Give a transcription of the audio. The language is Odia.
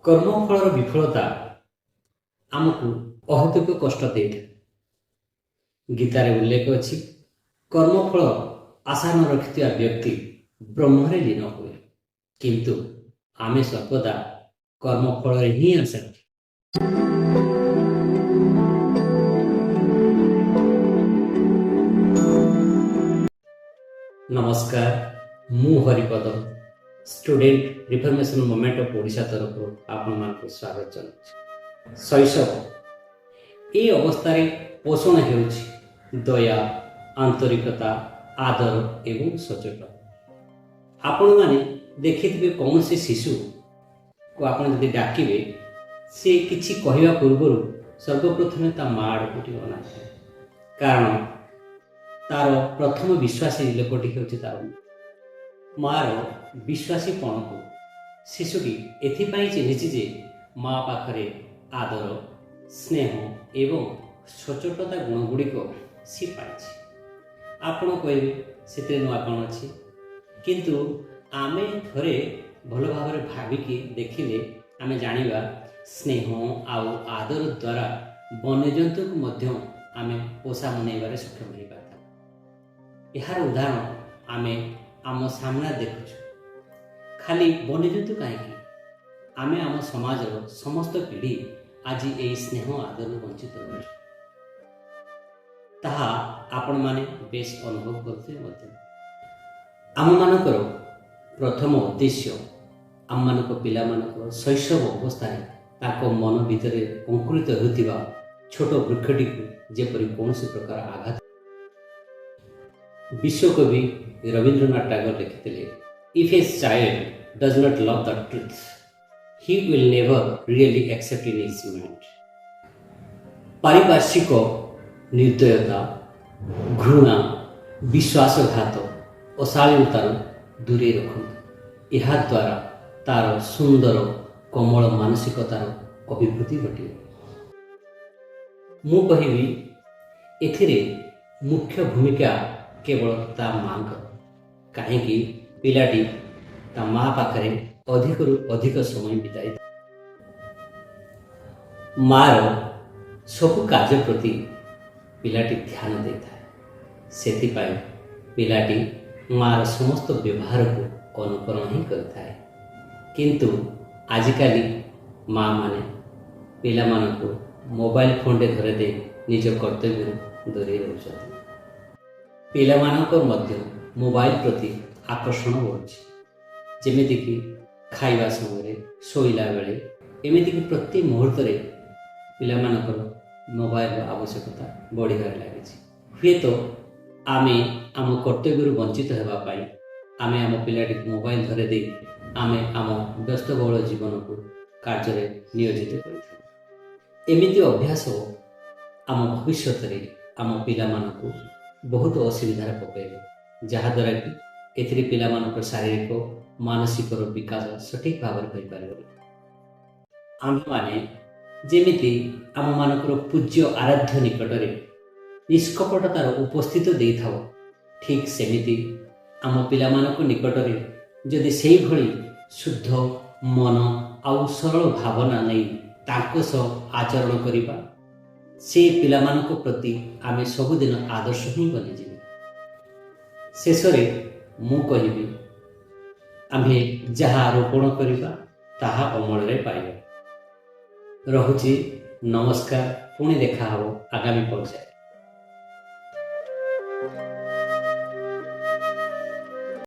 କର୍ମଫଳର ବିଫଳତା ଆମକୁ ଅହେତୁକ କଷ୍ଟ ଦେଇଥାଏ। ଗୀତାରେ ଉଲ୍ଲେଖ ଅଛି, କର୍ମଫଳ ଆଶା ନ ରଖିଥିବା ବ୍ୟକ୍ତି ବ୍ରହ୍ମରେ ଲୀନ ହୁଏ। କିନ୍ତୁ ଆମେ ସର୍ବଦା କର୍ମଫଳରେ ହିଁ ଆଶା ରଖୁ। ନମସ୍କାର, ମୁଁ Haripada, student reformation movement of Odisha ତରଫରୁ ଆପଣମାନଙ୍କୁ ସ୍ୱାଗତ ଜଣାଉଛି। ଶୈଶବ ଏହି ଅବସ୍ଥାରେ ପୋଷଣ ହେଉଛି ଦୟା, ଆନ୍ତରିକତା, ଆଦର ଏବଂ ସଚୋଟତା। ଆପଣମାନେ ଦେଖିଥିବେ, କୌଣସି ଶିଶୁକୁ ଆପଣ ଯଦି ଡାକିବେ, ସେ କିଛି କହିବା ପୂର୍ବରୁ ସର୍ବପ୍ରଥମେ ତା ମା ଆଡ଼କୁ ଟିକେ ଅନାଇଥାଏ, କାରଣ ତାର ପ୍ରଥମ ବିଶ୍ୱାସୀ ଲୋକଟି ହେଉଛି ତାର ମାର। ବିଶ୍ୱାସୀପଣକୁ ଶିଶୁଟି ଏଥିପାଇଁ ଚିହ୍ନିଛି ଯେ ମା ପାଖରେ ଆଦର, ସ୍ନେହ ଏବଂ ସଚୋଟତା ଗୁଣଗୁଡ଼ିକ ସେ ପାଇଛି। ଆପଣ କହିବେ, ସେଥିରେ ନୂଆ କ'ଣ ଅଛି? କିନ୍ତୁ ଆମେ ଥରେ ଭଲ ଭାବରେ ଭାବିକି ଦେଖିଲେ ଆମେ ଜାଣିବା, ସ୍ନେହ ଆଉ ଆଦର ଦ୍ୱାରା ବନ୍ୟଜନ୍ତୁକୁ ମଧ୍ୟ ଆମେ ପୋଷା ମନେଇବାରେ ସକ୍ଷମ ହୋଇପାରିଥାଉ। ଏହାର ଉଦାହରଣ ଆମେ ଆମ ସାମ୍ନାରେ ଦେଖୁଛୁ। ଖାଲି ବନ୍ୟଜନ୍ତୁ କାହିଁକି, ଆମେ ଆମ ସମାଜର ସମସ୍ତ ପିଢ଼ି ଆଜି ଏହି ସ୍ନେହ ଆଦରରୁ ବଞ୍ଚିତ ରହିଛୁ, ତାହା ଆପଣମାନେ ବେଶ ଅନୁଭବ କରୁଥିବେ ମଧ୍ୟ। ଆମମାନଙ୍କର ପ୍ରଥମ ଉଦ୍ଦେଶ୍ୟ ଆମମାନଙ୍କ ପିଲାମାନଙ୍କର ଶୈଶବ ଅବସ୍ଥାରେ ତାଙ୍କ ମନ ଭିତରେ ଅଙ୍କୁରିତ ହେଉଥିବା ଛୋଟ ବୃକ୍ଷଟିକୁ ଯେପରି କୌଣସି ପ୍ରକାର ଆଘାତ। ବିଶ୍ୱକବି ରବୀନ୍ଦ୍ରନାଥ ଟାଗୋର ଲେଖିଥିଲେ, "If a child does not love the truth, he will never really accept in his mind." ପାରିପାର୍ଶ୍ୱିକ ନିର୍ଦ୍ଦୟତା, ଘୃଣା, ବିଶ୍ୱାସଘାତ, ଅଶାଳୀନତାରୁ ଦୂରେଇ ରଖନ୍ତୁ। ଏହାଦ୍ୱାରା ତାର ସୁନ୍ଦର କୋମଳ ମାନସିକତାର ଅଭିବୃଦ୍ଧି ଘଟିବ। ମୁଁ କହିବି, ଏଥିରେ ମୁଖ୍ୟ ଭୂମିକା କେବଳ ତା ମାଙ୍କର। କାହିଁକି ପିଲାଟି ତା ମା ପାଖରେ ଅଧିକରୁ ଅଧିକ ସମୟ ବିତାଇ ମାର ସବୁ କାର୍ଯ୍ୟ ପ୍ରତି ପିଲାଟି ଧ୍ୟାନ ଦେଇଥାଏ। ସେଥିପାଇଁ ପିଲାଟି ମାର ସମସ୍ତ ବ୍ୟବହାରକୁ ଅନୁକରଣ ହିଁ କରିଥାଏ। କିନ୍ତୁ ଆଜିକାଲି ମା ମାନେ ପିଲାମାନଙ୍କୁ ମୋବାଇଲ ଫୋନ୍ରେ ଧରେଇ ନିଜ କର୍ତ୍ତବ୍ୟରୁ ଦୂରେଇ ରହୁଛନ୍ତି। ପିଲାମାନଙ୍କର ମଧ୍ୟ ମୋବାଇଲ ପ୍ରତି ଆକର୍ଷଣ ବଢ଼ୁଛି। ଯେମିତିକି ଖାଇବା ସମୟରେ, ଶୋଇଲା ବେଳେ, ଏମିତିକି ପ୍ରତି ମୁହୂର୍ତ୍ତରେ ପିଲାମାନଙ୍କର ମୋବାଇଲର ଆବଶ୍ୟକତା ବଢ଼ିବାରେ ଲାଗିଛି। ହୁଏତ ଆମେ ଆମ କର୍ତ୍ତବ୍ୟରୁ ବଞ୍ଚିତ ହେବା ପାଇଁ ଆମେ ଆମ ପିଲାଟିକୁ ମୋବାଇଲ ଧରେଇ ଦେଇ ଆମେ ଆମ ବ୍ୟସ୍ତବହୁଳ ଜୀବନକୁ କାର୍ଯ୍ୟରେ ନିୟୋଜିତ କରିଥାଉ। ଏମିତି ଅଭ୍ୟାସ ଆମ ଭବିଷ୍ୟତରେ ଆମ ପିଲାମାନଙ୍କୁ ବହୁତ ଅସୁବିଧାରେ ପକାଇବ, ଯାହାଦ୍ୱାରା କି ଏଥିରେ ପିଲାମାନଙ୍କର ଶାରୀରିକ, ମାନସିକର ବିକାଶ ସଠିକ୍ ଭାବରେ ହୋଇପାରିବ। ଆମ୍ଭେମାନେ ଯେମିତି ଆମମାନଙ୍କର ପୂଜ୍ୟ ଆରାଧ୍ୟ ନିକଟରେ ନିଷ୍କପଟତାର ଉପସ୍ଥିତ ଦେଇଥାଉ, ଠିକ୍ ସେମିତି ଆମ ପିଲାମାନଙ୍କ ନିକଟରେ ଯଦି ସେଇଭଳି ଶୁଦ୍ଧ ମନ ଆଉ ସରଳ ଭାବନା ନେଇ ତାଙ୍କ ସହ ଆଚରଣ କରିବା, ସେ ପିଲାମାନଙ୍କ ପ୍ରତି ଆମେ ସବୁଦିନ ଆଦର୍ଶ ହିଁ ବନିଯିବେ। ଶେଷରେ ମୁଁ କହିବି, ଆମ୍ଭେ ଯାହା ରୋପଣ କରିବା, ତାହା ଅମଳରେ ପାଇବା। ରହୁଛି, ନମସ୍କାର। ପୁଣି ଦେଖା ହେବ ଆଗାମୀ ପର୍ଯ୍ୟାୟରେ।